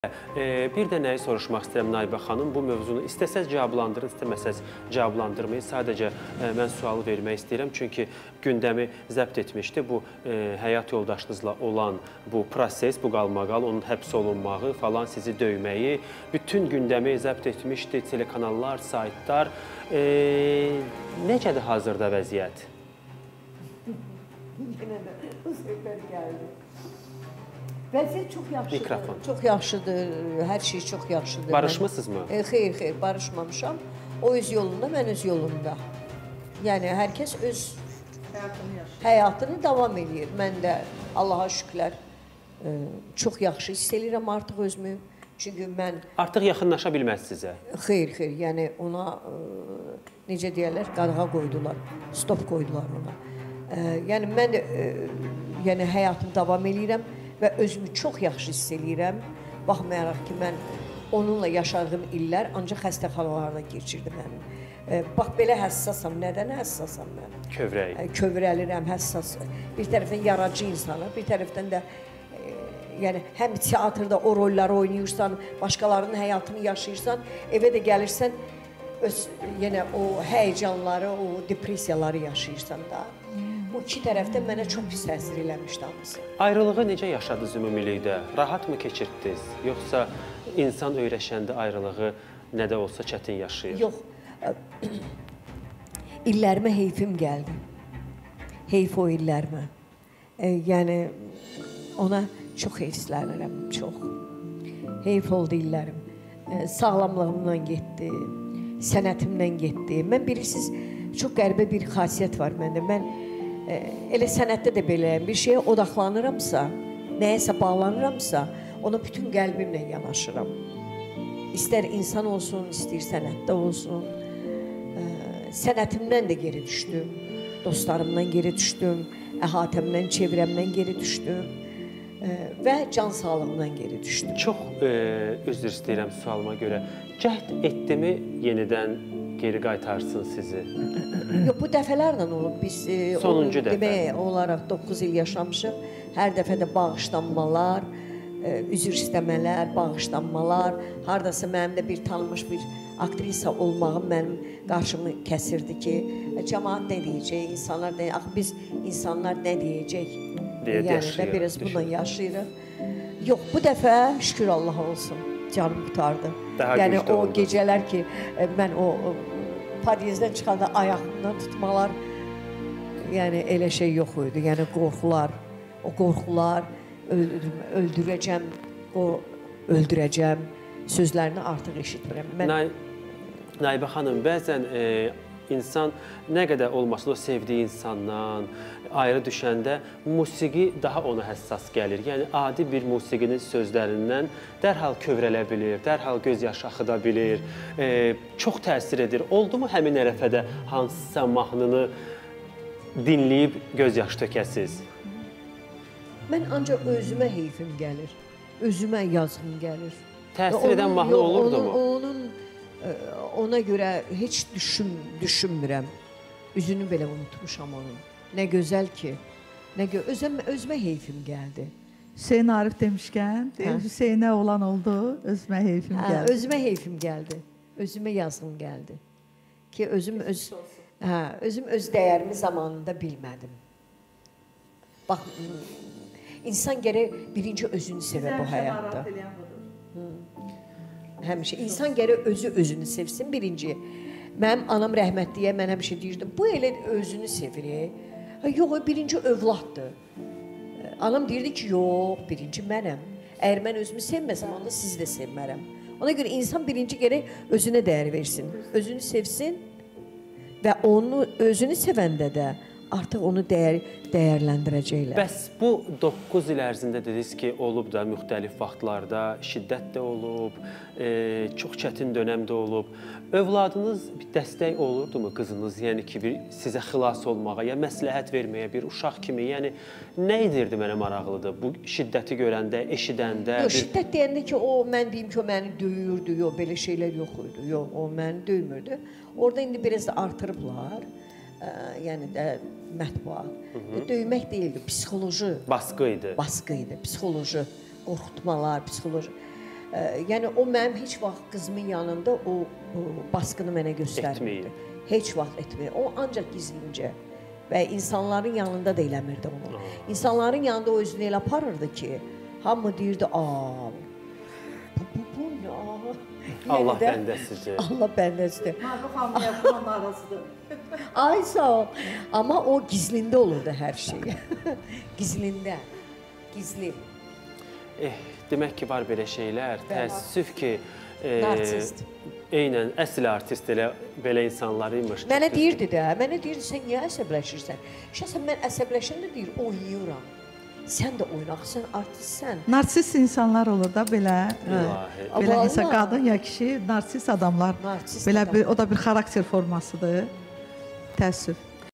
Bir də nəyi soruşmaq istəyirəm Naibə xanım, bu mövzunu istəsəz cavablandırın, istəməsəz cavablandırmayın. Sadəcə mən sualı vermək istəyirəm, çünki gündəmi zəbt etmişdi. Bu həyat yoldaşınızla olan bu proses, bu qalmaqal, onun həbs olunmağı falan, sizi döyməyi, bütün gündəmi zəbt etmişdi, telekanallar, saytlar. Necədir hazırda vəziyyət? Yenə də bu söhbət gəldi. Vəziyyət çox yaxşıdır. Mikrofon. Çox yaxşıdır, hər şey çox yaxşıdır. Barışmısınızmı? Xeyr, xeyr, barışmamışam. O öz yolunda, mən öz yolumda. Yəni, hər kəs öz həyatını davam eləyir. Mən də Allaha şükürlər çox yaxşı hiss eləyirəm artıq özümü. Çünki mən... Artıq yaxınlaşa bilməz sizə? Xeyr, xeyr. Yəni, ona, necə deyərlər, qadağa qoydular, stop qoydular ona. Yəni, mən də həyatımı davam eləyirəm və özümü çox yaxşı hiss eləyirəm. Baxmayaraq ki, mən onunla yaşadığım illər ancaq xəstəxanalarda keçirdim mənim. Bax, belə həssasam. Nədən həssasam mən? Kövrək. Kövrəlirəm, həssas. Bir tərəfdən yaradıcı insanı, bir tərəfdən də yəni, həm teatrda o rolları oynayırsan, başqalarının həyatını yaşayırsan, evə də gəlirsən, öz, yenə o həyəcanları, o depressiyaları yaşayırsan da. Bu iki tərəfdən mənə çox pis təsir eləmişdi hamısı. Ayrılığı necə yaşadınız ümumilikdə? Rahat mı keçirdiniz? Yoxsa insan öyrəşəndə ayrılığı nə də olsa çətin yaşayır? Yox. İllərimə heyfim gəldi. Heyf o illərimə. Yəni, ona çox heyfslənirəm, çox. Heyf oldu illərim. Sağlamlığımdan getdi, sənətimdən getdi. Mən bilirsiniz, çox qəribə bir xasiyyət var məndə. Mən elə sənətdə də beləyəm, bir şeyə odaqlanıramsa, nəyəsə bağlanıramsa, ona bütün qəlbimlə yanaşıram. İstər insan olsun, istər sənətdə olsun. Sənətimdən də geri düşdüm, dostlarımdan geri düşdüm, əhatəmdən, çevrəmdən geri düşdüm və can sağlığımdan geri düşdüm. Çox üzr istəyirəm sualıma görə. Cəhd etdimi yenidən geri qaytarsın sizi? Yox, bu dəfələrlə olub. Biz sonuncu dəfə demək olaraq 9 il yaşamışıq. Hər dəfə də bağışlanmalar, üzr istəmələr, bağışlanmalar. Haradasa mənim də bir tanınmış bir aktrisa olmağım mənim qarşımı kəsirdi ki, cəmaat nə deyəcək, insanlar nə deyəcək, axı biz insanlar nə deyəcək? Yəni də biraz bununla yaşayırıq. Yox, bu dəfə şükür Allaha olsun, canım qurtardı. Yəni o gecələr ki, mən o podyezddən çıxanda ayağımdan tutmalar, yəni elə şey yox idi. Yəni qorxular, o qorxular, öldürəcəm, öldürəcəm sözlərini artıq eşitmirəm. Naibə xanım, bəzən insan nə qədər olmasın o sevdiyi insandan ayrı düşəndə musiqi daha ona həssas gəlir. Yəni, adi bir musiqinin sözlərindən dərhal kövrələ bilir, dərhal göz yaşı axıda bilir, çox təsir edir. Oldu mu həmin ərəfədə hansısa mahnını dinləyib göz yaşı tökəsiz? Mən ancaq özümə heyfim gəlir, özümə yazığım gəlir. Təsir edən mahnı olurdu mu? Ona görə heç düşünmürəm. Üzünü belə unutmuşam onun. Nə gözəl ki, özümə heyfim gəldi. Hüseyn Arif demişkən, Hüseynə olan oldu, özümə heyfim gəldi. Özümə heyfim gəldi, özümə yazığım gəldi. Ki, özüm öz dəyərimi zamanında bilmədim. Bax, insan gərək birinci özünü sevə bu həyatda. Həmişə. İnsan gərək özü özünü sevsin birinci. Mənim anam rəhmətliyə mən həmişə deyirdim, bu elə özünü sevir. Yox, o birinci övladdır. Anam deyirdi ki, yox, birinci mənəm. Əgər mən özümü sevməsəm, onda sizi də sevmərəm. Ona görə insan birinci gərək özünə dəyər versin. Özünü sevsin və onu özünü sevəndə də artıq onu dəyərləndirəcəklər. Bəs bu 9 il ərzində dediniz ki, olub da müxtəlif vaxtlarda, şiddət də olub, çox çətin dönəm də olub. Övladınız bir dəstək olurdu mu qızınız, yəni ki, bir sizə xilas olmağa, ya məsləhət verməyə bir uşaq kimi, yəni nə edirdi mənə maraqlıdır bu şiddəti görəndə, eşidəndə? Yox, şiddət deyəndə ki, o, mən deyim ki, o məni döyürdü, yox, belə şeylər yox idi, yox, o məni döymürdü. Orada indi biraz da artırıblar. Yəni də mətbuat. Döymək deyildi, psixoloji. Baskı idi. Baskı idi, psixoloji, qorxutmalar, psixoloji. Yəni o mənim heç vaxt qızımın yanında o baskını mənə göstərmirdi. Heç vaxt etmir. O ancaq gizlincə və insanların yanında da eləmirdi onu. İnsanların yanında o özünü elə aparırdı ki, hamı deyirdi, "A, bu nə?" Allah bəndəsidir. Allah bəndəsidir. Naibə xanım niyə buna narazıdır? Ay sağ ol. Amma o gizlində olurdu hər şey. Gizlində. Gizli. Demək ki, var belə şeylər. Təəssüf ki, Narsist. Eynən, əsl artist elə belə insanlar imiş. Mənə deyirdi də, mənə deyirdi, sən niyə əsəbləşirsən? Şəxsən mən əsəbləşəndə deyir, oynayıram. Sən də oyna, axı sən artistsən. Narsist insanlar olur da belə. İlahi. Belə insan, Vallahi. qadın ya kişi, narsist adamlar. Narsist belə adam. bir, o da bir xarakter formasıdır. Təəssüf.